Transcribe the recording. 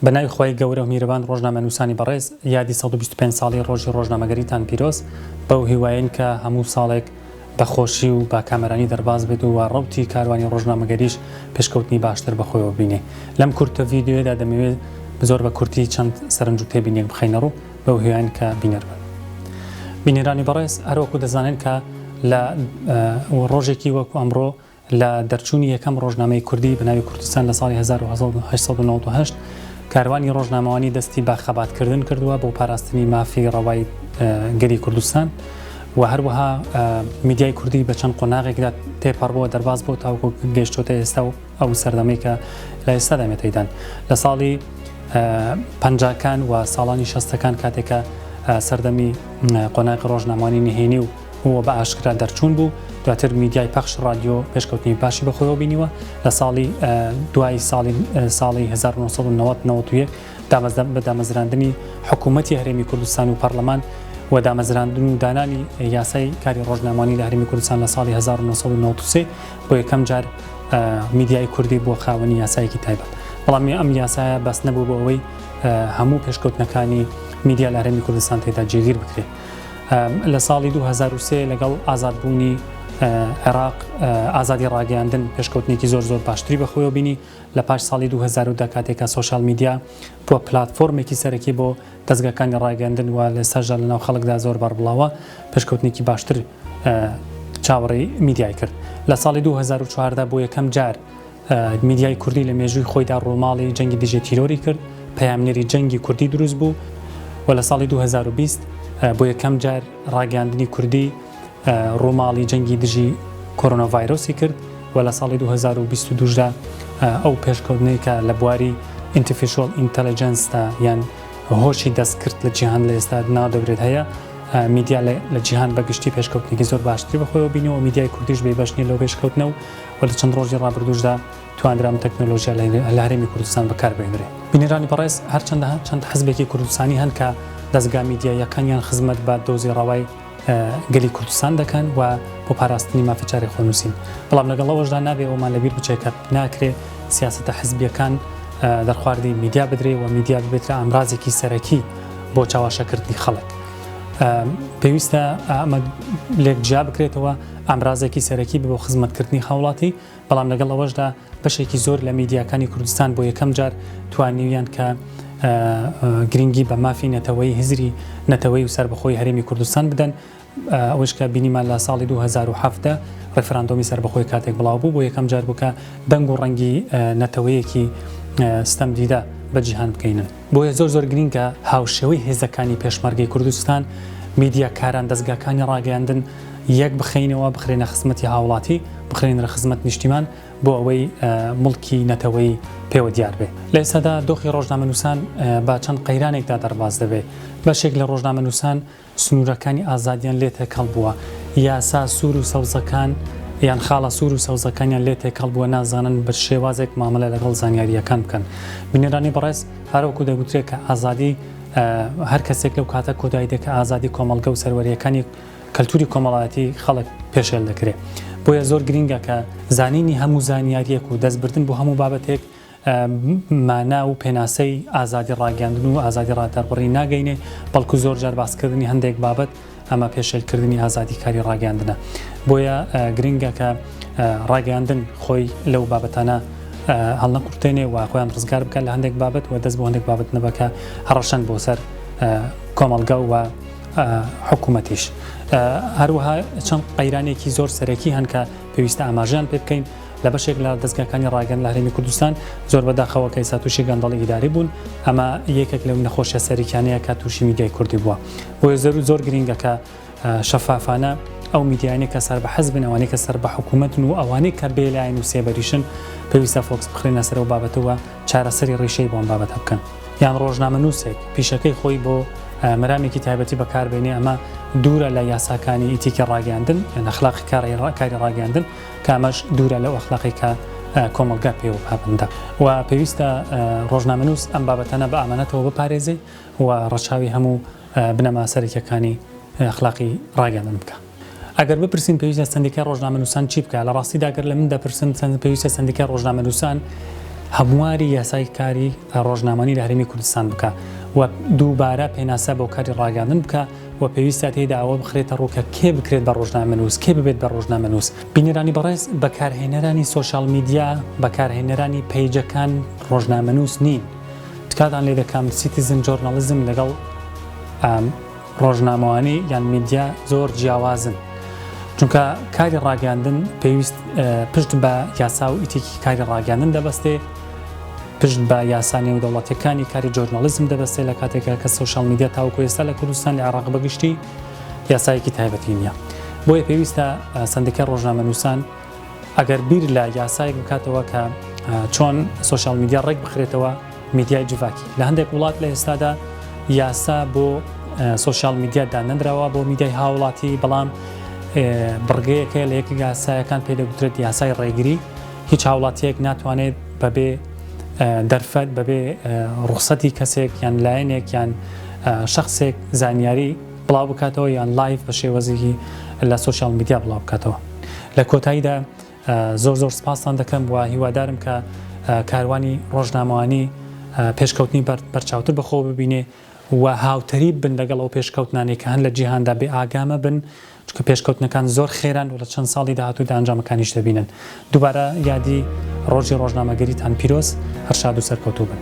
بە ناوی خوای گەورە و میرەبان ڕۆژنامەنووسانی بەڕێز یادی 125 ساڵی ڕۆژی ڕۆژنامەگەریتان پیرۆز، بەو هیوایەین کە هەموو ساڵێک بە خۆشی و بە کامەرانی دەرباز بێت و ڕەوتی کاروانی ڕۆژنامەگەریش پێشکەوتنی باشتر بە خۆیەوە بینێ. لەم کورتە ڤیدیۆیەدا دەمەوێت زۆر بە کورتی چەند سەرنج و تێبینیەک بخەینە ڕوو، بەو هیوایەین کە بینەر بن. بینەرانی بەڕێز هەروەکو دەزانن کە لە ڕۆژێکی وەکو ئەمڕۆ لە دەرچوونی یەکەم ڕۆژنامەی کوردی بە ناوی کوردستان لە ساڵی 1898 کاروانی ڕۆژنامەوانی دەستی بە خەباتکردن کردووە بۆ پاراستنی مافی ڕەوای گەلی کوردستان و هەروەها میدیای کوردی بە چەند قۆناغێکدا تێپەڕبووە دەرباز بۆ تاوەکو گەیشتۆتە ئێستا و ئەو سەردەمەی کە لە ئێستادا مێتەیدان لە ساڵی پەنجاکان و ساڵانی شەستەکان کاتێکە سەردەمی قۆناغی ڕۆژنامەوانی نهێنی و و بە ئاشکرا دەرچوون بوو، دواتر میدیای پەخش ڕادیۆ پێشکەوتنی باشی بەخۆیەوە بینیوە، لە ساڵی دوای ساڵی ساڵی 1990 91 بە دامەزراندنی حکوومەتی هەرێمی کوردستان و پەرلەمان و دامەزراندن و دانانی یاسای کاری ڕۆژنامەوانی لە هەرێمی کوردستان لە ساڵی 1993 بۆ یەکەم جار میدیای کوردی بووە خاوەنی یاسایەکی تایبەت. بەڵام ئەم یاسایە بەس نەبوو بۆ ئەوەی هەموو پێشکەوتنەکانی میدیا لە هەرێمی کوردستان تێدا جێگیر بکرێت. لە ساڵی 2003 لەگەڵ ئازادبوونی عێراق ئازادی ڕاگەیاندن پێشکەوتنێکی زۆر زۆر باشتری بەخۆیەوە بینی لە پاش ساڵی 2010 کاتێکە سۆشیال میدیا بووە پلاتفۆرمێکی سەرەکی بۆ دەزگاکانی ڕاگەیاندن و لە ئێستاشدا لەناو خەڵکدا زۆر بەربڵاوە پێشکەوتنێکی باشتر چاوەڕێی میدیای کرد لە ساڵی 2014 بۆ یەکەم جار میدیای کوردی لە مێژووی خۆیدا ڕووماڵی جەنگی دژی تیرۆری کرد، پەیامنێری جەنگی کوردی دروست بوو و لە ساڵی 2020 بۆ یەکەم جار ڕاگەیاندنی کوردی ڕووماڵی جەنگی دژی کۆرۆنا ڤایرۆسی کرد و لە ساڵی 2022 دا ئەو پێشکەوتنەی کە لە بواری artificial intelligence دا یان هۆشی دەستکرد لە جیهان لە ئێستا ناودەبرێت هەیە میدیا لە جیهان بە گشتی پێشکەوتنێکی زۆر باشتری بەخۆیەوە بینیوە و میدیای کوردیش بێبەش نییە لەو پێشکەوتنە و و لە چەند ڕۆژی ڕابردووشدا توانرا ئەم تەکنۆلۆژیا لە هەرێمی کوردستان بەکار بهێنرێ. بینەرانی بەڕێز هەرچەندە چەند حزبێکی کوردستانی هەن کە دەزگا میدیاییەکانیان خزمەت بە دۆزی ڕەوای گەلی کوردستان دەکەن و بۆ پاراستنی مافی چارەی خۆنووسین، بەڵام لەگەڵ ئەوەشدا نابێ ئەوەمان لەبیر بچێ کە ناکرێ سیاسەتە حزبییەکان دەرخواردی میدیا بدرێ و میدیا ببێتە ئامرازێکی سەرەکی بۆ چاواشەکردنی خەڵک. پێویستە ئەمە لێک جیا بکرێتەوە، ئامرازێکی سەرەکی بێ بۆ خزمەتکردنی هاوڵاتی، بەڵام لەگەڵ ئەوەشدا بەشێکی زۆر لە میدیاکانی کوردستان بۆ یەکەم جار توانیویان کە گرنگی بە مافی نەتەوەیی هزری نەتەوەیی و سەربەخۆی هەرێمی کوردستان بدەن، ئەوەش کە بینیمان لە ساڵی 2017 ڕیفراندۆمی سەربەخۆی کاتێک بڵاو بوو بۆ یەکەم جار بوو کە دەنگ و ڕەنگی نەتەوەیەکی ستەمدیدە بە جیهان بگەینن. بۆیە زۆر زۆر گرینگە هاوشێوەی هێزەکانی پێشمەرگەی کوردستان، میدیاکاران، دەزگاکانی ڕاگەیاندن یەک بخەینەوە، بخرێنە خزمەتی هاوڵاتی، بخرێنرە خزمەت نیشتیمان بۆ ئەوەی موڵکی نەتەوەیی پێوە دیار بێ. لە ئێستادا دۆخی ڕۆژنامەنووسان بە چەند قەیرانێکدا دەرباز دەبێ. بەشێک لە ڕۆژنامەنووسان سنوورەکانی ئازادیان لێ تێکەڵ بووە، یاسا سوور و سەوزەکان یان خاڵە سوور و سەوزەکانیان لێ تێکەڵ بووە، نازانن بە چ شێوازێک مامەلە لەگەڵ زانیارییەکان بکەن. بینەرانی بەڕێز، هەروەکو دەگوترێ کە ئازادی هەر کەسێک لەو کاتە کۆتایی دێ کە ئازادی کۆمەڵگە و سەروەرییەکانی کەلتوری کۆمەڵایەتی خەڵک پێشێل دەکرێ. بۆیە زۆر گرینگە کە زانینی هەموو زانیارییەک و دەستبردن بۆ هەموو بابەتێک مانا و پێناسەی ئازادی ڕاگەیاندن و ئازادی ڕادەربڕین ناگەینێ، بەڵکو زۆر جار باسکردنی هەندێک بابەت ئەمە پێشێلکردنی ئازادی کاری ڕاگەیاندنە. بۆیە گرنگە کە ڕاگەیاندن خۆی لەو بابەتانە هەڵنەقورتێنێ و خۆیان ڕزگار بکات لە هەندێک بابەت و دەست بۆ هەندێک بابەت نەبە کە هەڕەشەن بۆ سەر کۆمەڵگە و حکوومەتیش. هەروەها چەند قەیرانێکی زۆر سەرەکی هەن کە پێویستە ئاماژەیان پێ بکەین. لە بەشێک لە دەزگاکانی ڕاگەیاندن لە هەرێمی کوردستان زۆر بەداخەوە کە ئێستا تووشی گەندەڵی ئیداری بوون، ئەمە یەکێک لەو نەخۆشیە سەرەکیانەیە کە تووشی میدیای کوردی بووە. بۆیە زۆر زۆر گرینگە کە شەفافانە ئەو میدیایانەی کە سەر بە حزبن، ئەوانەی کە سەر بە حکوومەتن و ئەوانەی کە بێلایەن و سێبەریشن پێویستە فۆکس بخرێنە سەر ئەو بابەتە و چارەسەری ڕیشەی بۆ ئەم بابەتە بکەن. یان ڕۆژنامەنووسێک پیشەکەی خۆی بۆ مەرامێکی تایبەتی بەکاربێنێ ئەمە دوورە لە یاساکانی ئیتیکی ڕاگەیاندن یان ئەخلاقی کاری ڕاگەیاندن کە ئەمەش دوورە لەو ئەخلاقی کە کۆمەڵگا پێوە پابەندە و پێویستە ڕۆژنامەنووس ئەم بابەتانە بە ئامانەتەوە بپارێزێ و ڕەچاوی هەموو بنەما سەرەکیەکانی ئەخلاقی ڕاگەیاندن بکا. ئەگەر بپرسین پێویستە سەندیکای ڕۆژنامەنووسان چی بکا؟ لە ڕاستیدا گەر لە من دەپرسن پێویستە سەندیکای ڕۆژنامەنووسان هەمواری یاسای کاری ڕۆژنامەوانی لە هەرێمی کوردستان بکا و دووبارە پێناسە بۆ کاری ڕاگەیاندن بکا و پێویستە تێیدا ئەوە بخرێتە ڕوو کە کێ بکرێت بە ڕۆژنامەنووس، کێ ببێت بە ڕۆژنامەنووس. بینەرانی بەڕێز، بەکارهێنەرانی سۆشیال میدیا، بەکارهێنەرانی پەیجەکان ڕۆژنامەنووس نین. تکاتان لێ دەکەم citizen journalism لەگەڵ ڕۆژنامەوانی یان میدیا زۆر جیاوازن. چونکە کاری ڕاگەیاندن پێویست پشت بە یاسا و ئیتیکی کاری ڕاگەیاندن دەبەستێ، پشت بە یاسا نێودەوڵەتیەکانی کاری journalism دەبەستێت لە کاتێکا کە سۆشیال میدیا تاوەکو ئێستا لە کوردستان لە عێراق بەگشتی یاسایەکی تایبەتی نییە بۆیە پێویستە سەندیکای ڕۆژنامەنووسان ئەگەر بیر لە یاسایەک بکاتەوە کە چۆن سۆشیال میدیا ڕێک بخرێتەوە میدیای جڤاکی لە هەندێک وڵات لە ئێستادا یاسا بۆ سۆشیال میدیا دانەنراوە بۆ میدیای هاوڵاتی بەڵام بڕگەیەکە لە یەک یاسایەکان پێ دەگوترێت یاسای ڕێگری هیچ هاوڵاتیەک ناتوانێت بەبێ دەرفەت بەبێ ڕوخسەتی کەسێک یان لایەنێک یان شەخسێک زانیاری بڵاو بکاتەوە یان live بە شێوەزێکی لە سۆشیال میدیا بڵاو بکاتەوە لە کۆتاییدا زۆر زۆر سپاستان دەکەم و هیوادارم کە کاروانی ڕۆژنامەوانی پێشکەوتنی بەرچاوتر بەخۆوە ببینێ و هاوتەریب بن لەگەڵ ئەو پێشکەوتنانەی کە هەن لە جیهاندا بێ ئاگا مەبن چونکە پێشکەوتنەکان زۆر خێران و لە چەند ساڵی داهاتوودا ئەنجامەکانیش دەبینن. دووبارە یادی ڕۆژی ڕۆژنامەگەریتان پیرۆز، هەر شاد و سەرکەوتوو بن.